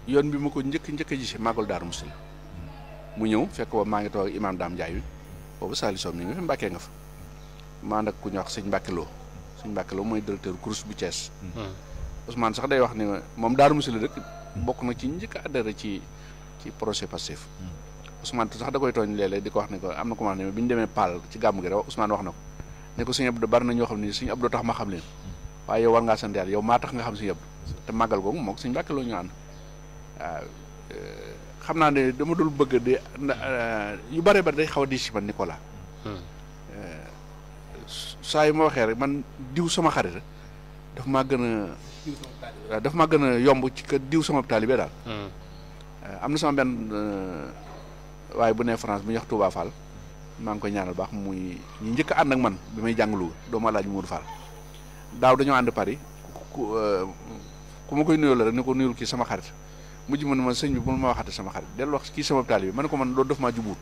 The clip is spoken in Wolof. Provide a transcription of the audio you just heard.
yoon bi ma ko njëkk a gisee màggal Daaru Musti la mu ñëw fekk boobu maa ngi toog imaam Daam Njaay bi boobu Saliou Sow mi ngi fi Mbàkke nga fa maa nag ku ñu wax sëñ Mbàkke Lo mooy directeur course bu Thiès. Ousmane sax day wax ni moom Daaru Musti la dëkk bokk na ci njëkk a adhéré ci projet Pastef. Ousmane sax da koy tooñ léeg-léeg di ko wax ne ko am na ko ma wax ne bi ñu demee Paal ci gàmm gi rek Ousmane wax na ko ne ko sëñ Abdou bari na ñoo xam ne sëñ Abdou tax ma xam leen waaye yow war ngaa sant yàlla yow maa tax nga xam sëñ Abdou te màggal googu moom sëñ Mbàkke Lo ñu ànd waaw xam naa ne dama dul bëgg de yu bare bari day xaw a diis ci man Nicolas saa yu ma waxee rek man diw sama xarit daf maa gën a yomb ci que diw sama taalibe daal am na sama benn waaye bu nee France bu ñuy wax Touba Fall maa ngi koy ñaanal baax muy ñu njëkk a ànd ak man bi may jàngalu doomu Alaaji Modou Fall daaw dañoo ànd Paris ku ma koy nuyoo la rek ni ko nuyul kii sama xarit mujj ma ne ma sëñ bi bu ma waxate sama xarit dellu wax kii sama taalibe ma ne ko man loolu daf maa jubuut